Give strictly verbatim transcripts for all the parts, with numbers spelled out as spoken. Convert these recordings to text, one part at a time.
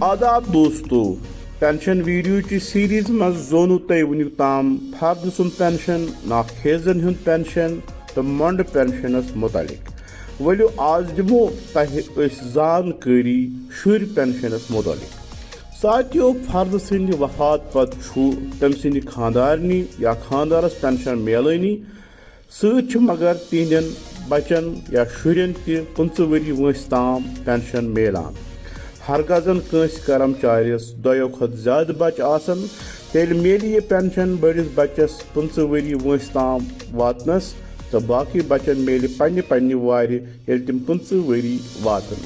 آداب دوستو، pension video چہِ سیریز منٛز زونو تۄہہِ وُنیُک تام فردٕ سُنٛد پینشن، ناخیزن ہُنٛد پینشن تہٕ مۄنڈٕ پینشنس متعلق۔ ؤلِو آز دِمو تۄہہِ أسۍ زانکٲری شُرۍ پینشنس متعلق۔ ساتھیو، فردٕ سٕنٛدِ وفات پتہٕ چھُ تٔمۍ سٕنٛدِ خانٛدارنہِ یا خانٛدارس پینشن میلٲنی، سۭتۍ چھِ مگر تِہنٛدٮ۪ن بچن یا شُرٮ۪ن تہِ پٕنٛژٕہ ؤری وٲنٛسہِ تام پینشن میلان۔ ہرگزن کٲنٛسہِ کرمچارِس دۄیو کھۄتہٕ زیادٕ بچہٕ آسن، تیٚلہِ میلہِ یہِ پینشن بٔڑِس بچس پٕنٛژٕہ ؤری وٲنٛسہِ تام واتنس تہٕ باقٕے بچن میلہِ پننہِ پننہِ وارِ، ییٚلہِ تِم پٕنٛژٕہ ؤری واتن۔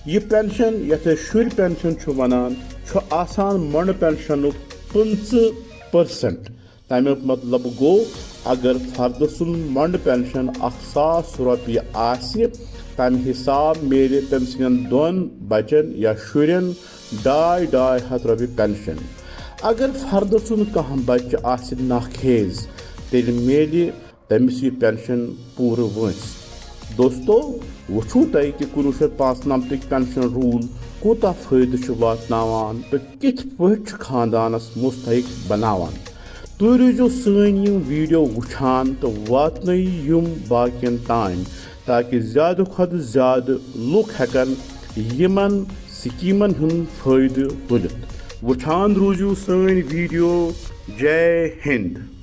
یہِ پینشن، یتھ أسۍ شُرۍ پینشن چھِ ونان، چھُ آسان مۄنڈٕ پینشنُک پٕنٛژٕہ پٔرسنٹ۔ تَمیُک مطلب گوٚو، اگر فردٕ سُنٛد مۄنڈٕ پینشن اکھ ساس رۄپیہِ آسہِ، تَمہِ حساب میلہِ تٔمۍ سٕنٛدٮ۪ن دۄن بچن یا شُرٮ۪ن ڈاے ڈاے ہتھ رۄپیہِ پینشن۔ اگر فردٕ سُنٛد کانٛہہ بچہٕ آسہِ ناخیز، تیٚلہِ میلہِ تٔمِس یہِ پینشن پوٗرٕ وٲنٛسہِ۔ دوستو، وٕچھِو تۄہہِ کہِ کُنوُہ شیٚتھ پانٛژھ نَمتٕکۍ پینشن روٗل کوٗتاہ فٲیدٕ چھُ واتناوان تہٕ کِتھ پٲٹھۍ چھُ خاندانس مستحق بناوان۔ تُہۍ روٗزِو سٲنۍ یِم ویڈیو وٕچھان تہٕ واتنٲیِو یِم باقین تام، تاکہِ زیادٕ کھۄتہٕ زیادٕ لُکھ ہٮ۪کن یِمن سکیٖمن ہُنٛد فٲیدٕ تُلِتھ۔ وٕچھان روٗزِو سٲنۍ ویڈیو۔ جے ہِنٛد۔